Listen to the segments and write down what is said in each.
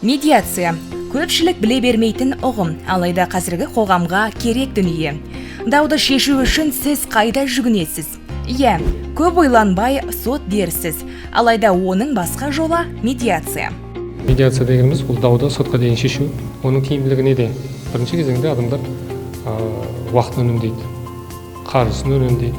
Медиация көпшілік біле бермейтін ұғым, алайда қазіргі қоғамға керек дүние. Дауды шешу үшін сіз қайда жүгінесіз? Иә, көп ойланбай сот дерсіз, алайда оның басқа жолы медиация. Медиация дегеніміз бұл дауды сотқа дейін шешу. Оның тиімділігі неде? Бірінші кезеңде адамдар уақытын үнемдейді, қаржысын үнемдейді.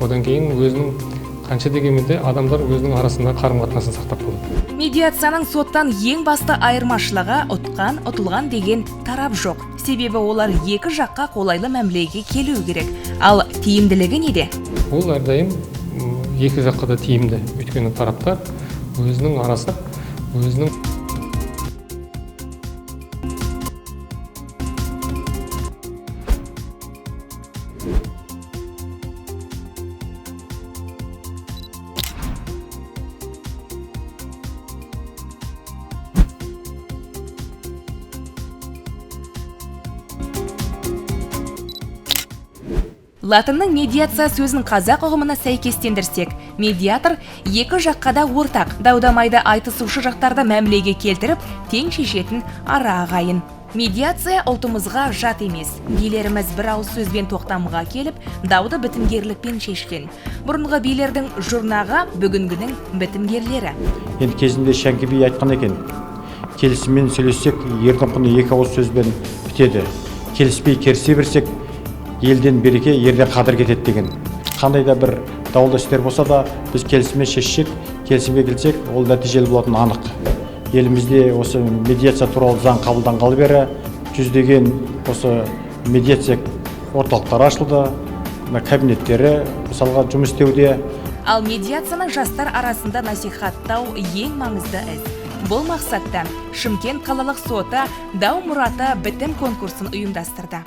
Одан кейін өзінің қанша дегенмен де адамдар өзінің арасында қарым-қатынасын сақтап қалады. Медиацияның соттан ең басты айырмашылығы ұтқан, ұтылған деген тарап жоқ. Себебі олар екі жаққа қолайлы мәмілеге келу керек. Ал тиімділігі неде? Ол әрдайым екі жаққа да тиімді. Өйткені тараптар өзінің арасы, өзінің Латынның медиация сөзін қазақ ұғымына сәйкестендірсек, медиатор екі жаққа да ортақ, дау-дамайды айтысушы жақтарды мәмілеге келтіріп, тең шешетін ара ағайын. Медиация ұлтымызға жат емес. Билеріміз бір ауыз сөзбен тоқтамға келіп, дауды бітімгерлікпен шешкен. Бұрынғы билердің жұрнағы бүгінгінің бітімгерлері. Енді кезінде Шәңкі би айтқан екен, келісіммен сөйлессек, ердің құны екі ауыз сөзбен бітеді. Келіспей керісе берсек, елден береке, ерден қадір кетеді деген. Қандай да бір даулы істер болса да, біз келісіммен шешсек, келісімге келсек, ол нәтижелі болатыны анық. Елімізде осы медиация туралы заң қабылданғалы бері жүздеген осы медиация орталықтары ашылды, мына кабинеттері мысалға жұмыс істеуде. Ал медиацияны жастар арасында насихаттау ең маңызды іс. Бұл мақсатта Шымкент қалалық соты Дау мұраты бітім конкурсын ұйымдастырды.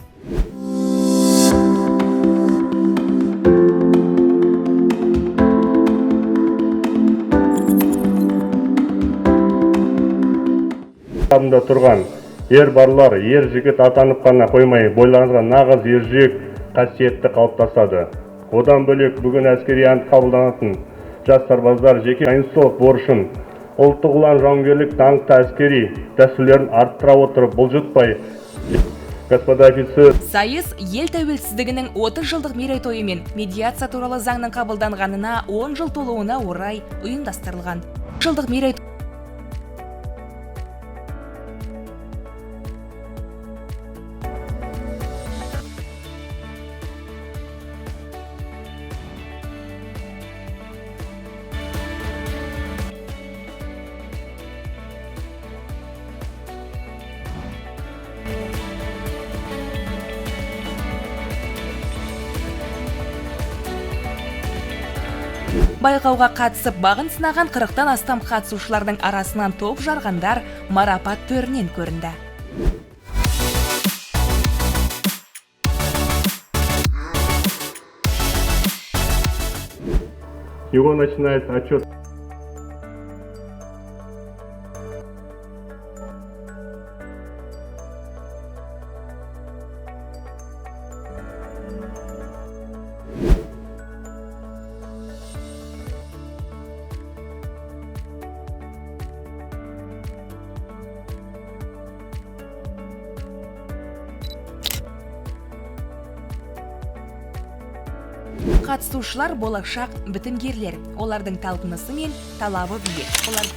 Алдында тұрған ер барлар, ер жігіт атанып қана қоймай, бойларыңызға нағыз ержүрек қасиетті қалыптасады. Одан бөлек бүгін әскери ант қабылданатын жас сарбаздар жеке конституциялық борышын, ұлттық ұлан жауынгерлік даңқты әскери дәстүрлерін арттыра отырып, бұлжытпай, господа офицер. Сайыс ел тәуелсіздігінің 30 жылдық мерейтойы мен медиация туралы заңның қабылданғанына 10 жыл толуына орай ұйымдастырылған. Жылдық мерейтой Байқауға қатысып бағын сынаған 40-тан астам қатысушылардың арасынан топ жарғандар марапат төрінен көрінді. Его начинается отчет. Қатысушылар болашақ бітімгерлер. Олардың талпынысы мен талабы биік. Олар